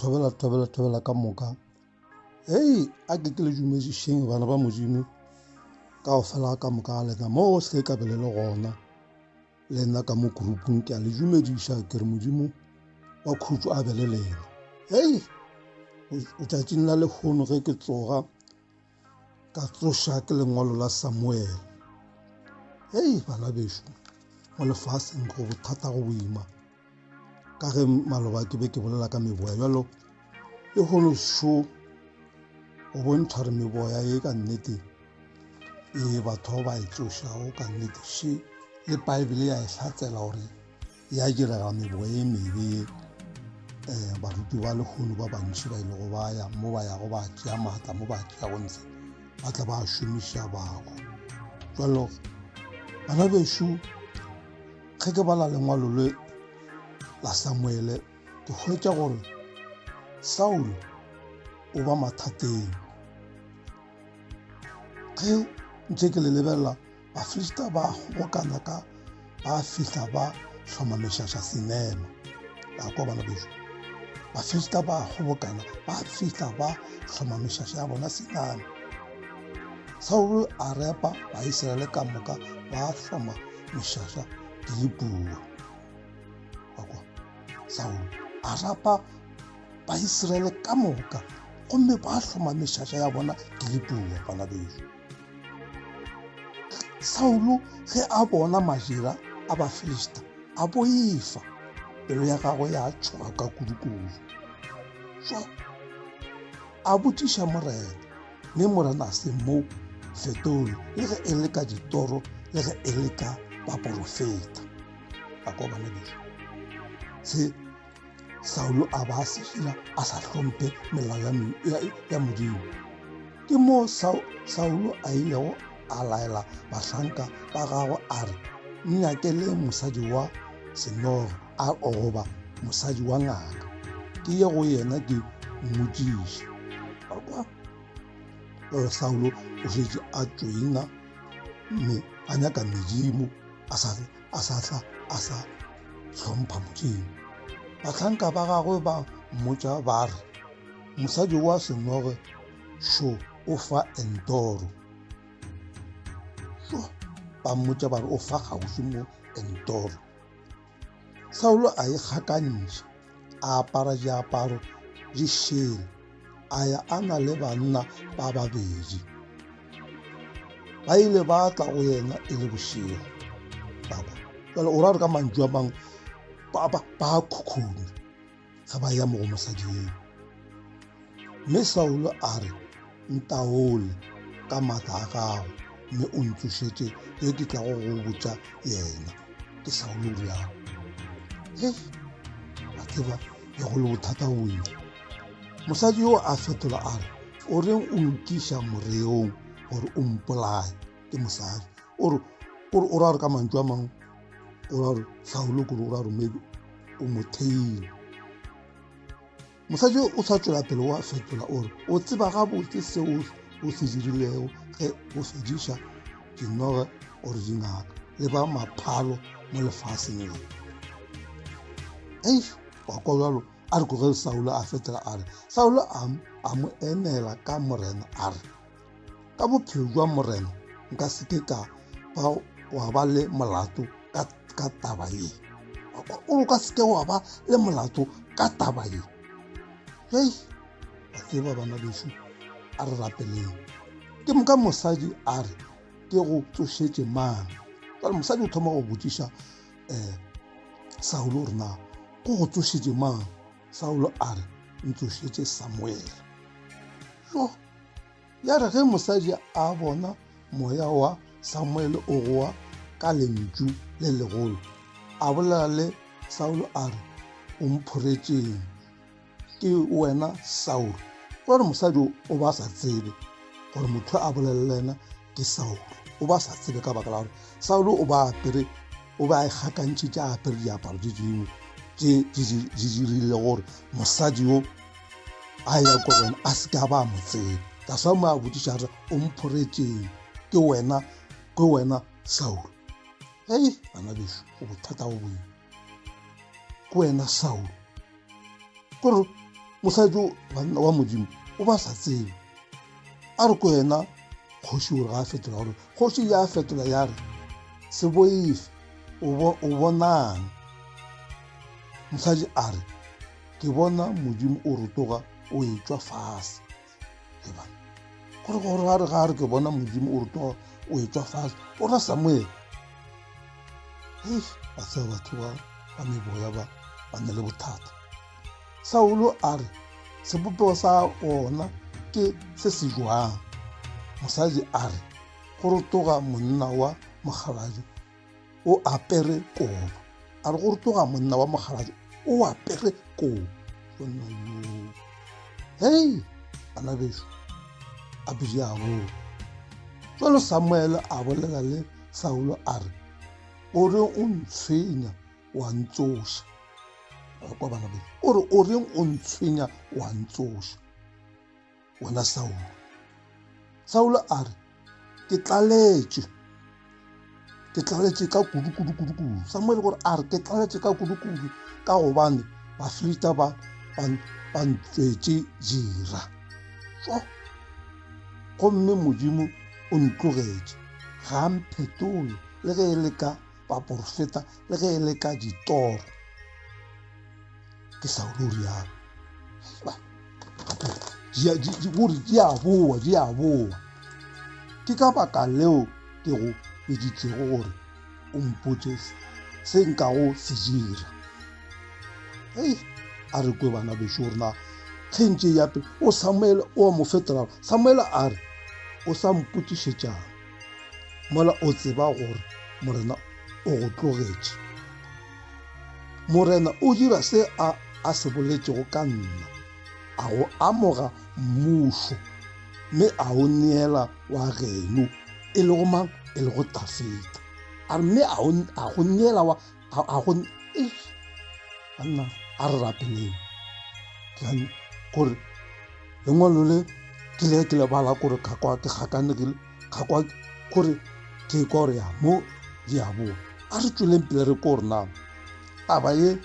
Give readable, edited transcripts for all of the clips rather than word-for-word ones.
Thobela, thobela, thobela ka moka. Hei, a ke ke le dumedišeng bana ba Modimo kaofela ka moka ga lena mo hle ka be le le gona. Le nna ka mo groupung ke a le dumediša ke re Modimo wa khutšo a be le lena. Hei, letšatšing la lehono ge ke tsoga ka tsoša ke lengwalo la Samuel. Hei, bana bešo, mo lefaseng go bothata go boima. Ka ge maloba ke be ke bolela ka meboya bjalo, lehono šo go bontšha gore meboya ye ka nnete e batho ba e tsošago ka nnete še le Bible ya e hlatsela gore ya direga meboya e mebe ye. Um baruti ba lehono ba bantši ba ilego ba ya mo ba yago ba tšea maatla mo ba tšeago ntshe ba tla ba šomiša bago. Jalo bana bešo ge ke bala lengwalo le la Samuele ke hwetša gore Saulo o ba mathateng. Ge ntše ke le lebelela Bafilista ba kgobokana ka ba fihla ba hloma mešaša Sinema. La kwa bana bešo. Bafilista ba kgobokana ba fihla ba hloma mešaša ya bona Sinema. Saulo a repa Baisiraele ka moka ba hloma mešaša Gilibua. Wa kwa Saulo a rapa Baisiraele ka moka gomme ba hloma mešaša ya bona Gilibua bana bešo. Saulo ge a bona madira a Bafilista a boifa, pelo ya gagwe ya tšhoga ka kudu-kudu. Šo a botšiša Morena, mme Morena a se mo fetole le ge e le ka ditoro le ge e le ka baporofeta. A kwa bana bešo se Saulo a ba a se dira a sa hlomphe melao ya Modimo. Ke moo Saulo a ilego a laela bahlanka ba gagwe a re, Nnyakele mosadi wa senoge a goba mosadi wa ngaka, ke ye go yena ke mmotšiše. Jalo Saulo o šetše a tšoina mme a nyaka medimo a sa a sa tla a sa hlompha Modimo. Bahlanka ba gagwe ba mmotša ba re, Mosadi wa senoge šo o fa Endoro. Šo ba mmotša ba re o fa kgauswi mo Endoro. Saulo a ikgakantšha, a apara diaparo di šele, a ya a na le banna ba babedi. Ba ile ba tla go yena e le bošego. Jale o ra gore ka mantšu a mangwe ba khukhuna ge ba ya mo go mosadi eo. Mme Saulo a re, Ntaole ka maatla a gago mme o ntsošetše yo ke tlago go botša yena. Ke Saulo o rialo. Hei, wa tseba e go le bothata bo boima. Mosadi yo a fetola a re, O reng o nkiša moreong gore o mpolaye? Ke mosadi. O re o ra gore ka mantšu a mangwe o ra gore Saulo kore o ra gore maybe o mo theile. Mosadi o sa tšwela pele wa fetola o re, O tseba gabotse seo o se dirilego ge o fediša dinoge gore dingaka le ba maphalo mo lefaseng le. Ei, wa kwa bjalo a re koge Saulo a fetola a re, Saulo a mo enela ka Morena a re, Ka bophelo jwa Morena nka se ke ka ba wa ba le molato ka taba ye. O ka se ke wa ba le molato ka taba ye. Hei, ba tseba bana bešo, a re rapeleng. Ke moka mosadi a re, ke go tsošetše mang? Jwale mosadi o thoma go botšiša um Saulo gore na ko go tsošetše mang? Saulo a re, ntsošetše Samuele. Jo, ya re ge mosadi a bona moya wa Samuele o goa ka lentšu le legolo, a bolela le Saulo a re, o mphoretšeng? Ke wena Saulo. Gore mosadi o ba sa tsebe gore motho a bolele le yena ke Saulo, o ba sa tsebe ka baka la gore Saulo o ba apere, o ba a ikgakantšhitše a apere diaparo tše dingwe tše di dirile gore mosadi yo a ya ko gona a se ka ba mo tseba. That's why mo a botšiša re o mphoretšeng? Ke wena, ke wena Saulo. Hei bana bešo, go bothata go boima. Ke wena Saulo. Kore Mosadi banna wa Modimo o ba sa tsebe. A re ko yena kgoši gore ga a fetola gore kgoši ya fetola ya re se boife o bonang. Mosadi a re ke bona Modimo o rotoga o etšwa fase. Gore gore ga re ga re ke bona Modimo o rotoga o etšwa fase o ra Samuel. Hei, ba tseba batho ba ba meboya ba ba na le bothata. Saulo a re sebopego sa ona ke se se jwang. Mosadi a re go rotoga monna wa mokgalabje o apere kobo. A re go rotoga monna wa mokgalabje o apere kobo. Monna yo. Hei, bana bešo, a bile a boa. Jalo Samuel a bolela le Saulo a re, o reng o ntshwenya wa ntsoša? Kwa bana bešo, o re o reng o ntshwenya wa ntsoša wena Saulo? Saulo a re, ke tlaletše, ke tlaletše ka kudu kudu kudu kudu. Samuel gore a re ke tlaletše ka kudu kudu ka gobane Bafilista ba ba ntswetše dira. So, gomme Modimo o ntlogetše, ga a mphetole le ge e le ka baporofeta le ge e le ka ditoro. Ke Saulo o rialo. Gore di a boa, di a boa. Ke ka baka leo ke go biditšego gore o mpotše se nkago se dira. Hei, a re kwe bana bešo gore na ge ntše ya pele o Samuel o mo fetola. Samuel a re o sa mpotšišetšang mola o tseba gore Morena o go tlogetše. Morena o dira se a se boletšego ka nna, a go amoga mmušo mme a o neela wa geno, e lego mang? E lego Dafida. A re mme a go neela wa a go banna a re rapeleng gore lengwalo le ke le ke le bala kore ka kwa ke gakanegile ka kwa gore ke kwa gore ya mo di a boa. A re tsweleng pele re ko gore na taba ye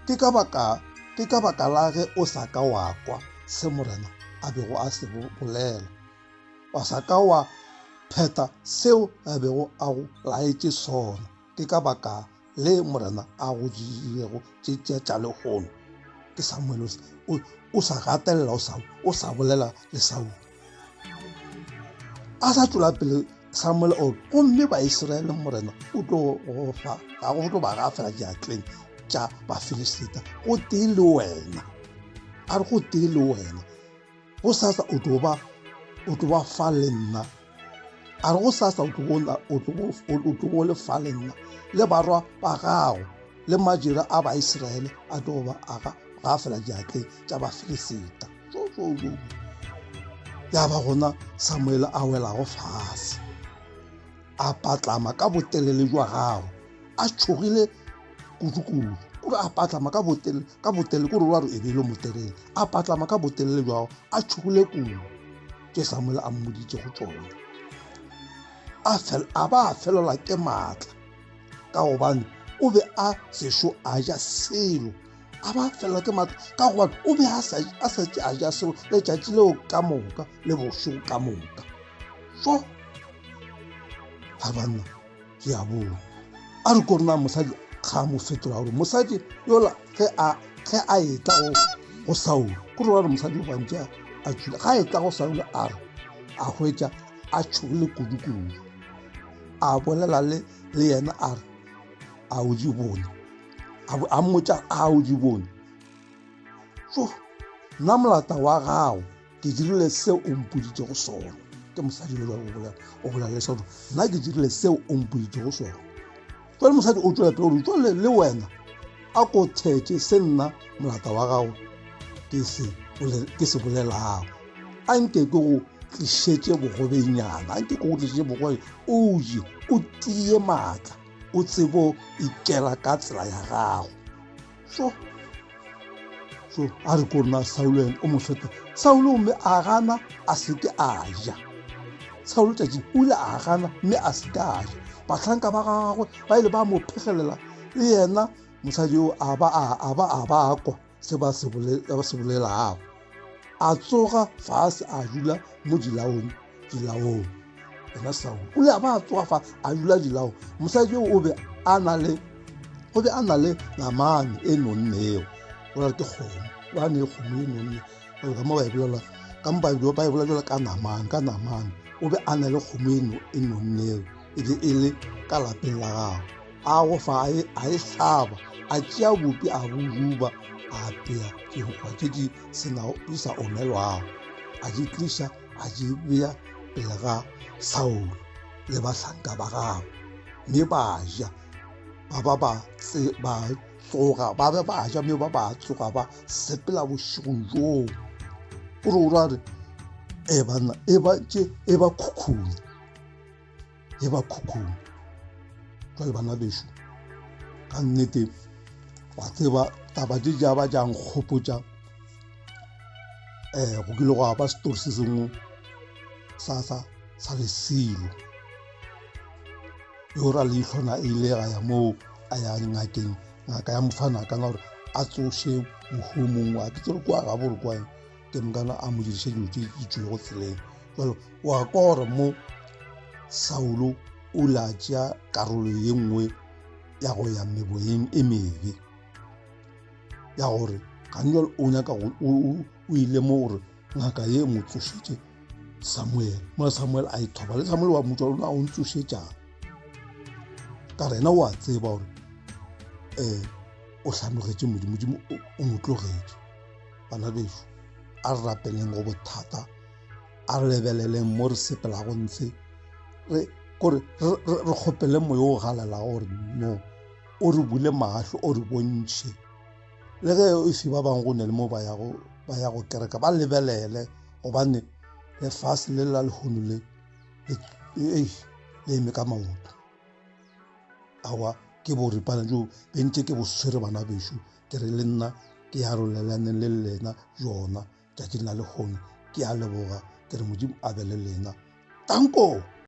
ke ka baka ke ka baka la ge o sa ka wa kwa se Morena a bego a se bolela, wa sa ka wa phetha seo a bego a go laetše sona. Ke ka baka le Morena a go dirilego tše tša lehono. Ke Samuel o sa gatelela, o sa bolela le Saulo. A sa tšwela pele Samuel o gomme Baisraele Morena o tlo go fa ga go tlo ba gafela diatleng tša Bafilisita go tee le wena. A re go tee le wena. Go sasa o tlo ba o tlo ba fa le nna. A re go sasa o tlo bo le fa le nna le barwa ba gago le madira a Baisraele a tlo ba a gafela diatleng tša Bafilisita. Ya ba gona Samuel a welago fase, a patlama ka botelele jwa gagwe, a tšhogile kudu-kudu. Kore a patlama ka botelele, ka botelele, kore wa re e be e le motelele, a patlama ka botelele jwa gagwe, a tšhogile kudu. Tše Samuel a mmoditšego tšona. A ba a felelwa ke maatla, ka gobane o be a sešo a ja selo. A ba felelwa ke maatla ka gobane o be a sa tše a ja selo letšatši leo ka moka le bošego ka moka. So a banna ke a boa. A re ko rena mosadi ga mo fetola gore mosadi yola ge a etla go Saulo, ko re mosadi o bantse a tšhule, ga etla go Saulo a re a hwetša a tšhogile kudu-kudu. A bolela le yena a re a o di bone, a mmotša a o di bone. So nna molata wa gago ke dirile seo o mpoditšego sona. Ke mosadi le jalo o bolela le Saulo, nna ke dirile seo o mpoditšego sona. Jwale mosadi o tšwela pele gore jwale le wena a ko thetše se nna molata wa gago ke se bolelago. A nke ke go tlišetše bogobenyana, a nke ke go tlišetše bogobe, o je, o tie maatla, o tsebo ikela ka tsela ya gago. So so a re ko rena Saulo ene o mo feta. Saulo mme a gana a seke a ja. Saulo tšatši o ile a gana mme a seke a ja. Bahlanka ba gagwe ba ile ba mo phegelela le yena mosadi yo a ba a ba a ba kwa. se ba se bolelago. A tsoga fase a dula mo dilaong dilaong. Yena Saulo o ile a ba a tsoga fa a dula dilaong. Mosadi yo o be a na le o be a na le namane e nonnego, o ra ke kgomo, o a ne kgomo e nonne. Ka mo ba e bolela ka mo ba e bolela jalo ka namane, ka namane o be a na le kgomo e nonnego, e be e le ka lapeng la gagwe. A go fa a e hlaba, a tšea bupi a bo duba, a apea dinkgwa tše di senago di sa omelwago, a di tliša a di bea pele ga Saulo le bahlanka ba gagwe, mme ba ja ba ba ba ba tsoga ba be ba ja mme ba ba tsoga ba sepela bošegong joo. O re o ra re e banna e ba tše e ba khukhune e ba khukhune. Jwale bana bešo ka nnete wa tseba taba tše ja ba jang kgopotša um go kile go ba setori se sengwe sa sa sa lesilo yo ra leihlwana e ile ga ya moo a ya ngakeng, ngaka ya mofana kana gore a tsoše mohu mongwe a ke tsere kwa ga bore kwa ke mokana a mo diriše dilo tše di tšwilego tseleng. Jalo wa kwa gore mo Saulo o la tšea karolo ye nngwe ya go ya meboyeng e mebe ya gore gane o nyaka o ile mo gore ngaka ye mo tsošetše Samuel, mola Samuel a ithoba le Samuel wa motšwa lona o ntsošetšang ka rena o a tseba gore um o hlanogetše Modimo, Modimo o mo tlogetše. Bana bešo a re rapeleng go bothata, a re lebeleleng mo re sepelago ntshe, re kore re kgopele moya o galelago gore no o re bule mahlo, o re bontšhe. Le ge e se ba bangwe go ne le mo ba yago ba ya go kereka, ba lebelele gobane lefase le la lehono le le eme ka maoto. Aowa ke boripana jo bentše ke bo swere bana bešo, ke re le nna ke arolelaneng le lena yona tšatšing la lehono. Ke a leboga, ke re Modimo a be le lena. Tanko.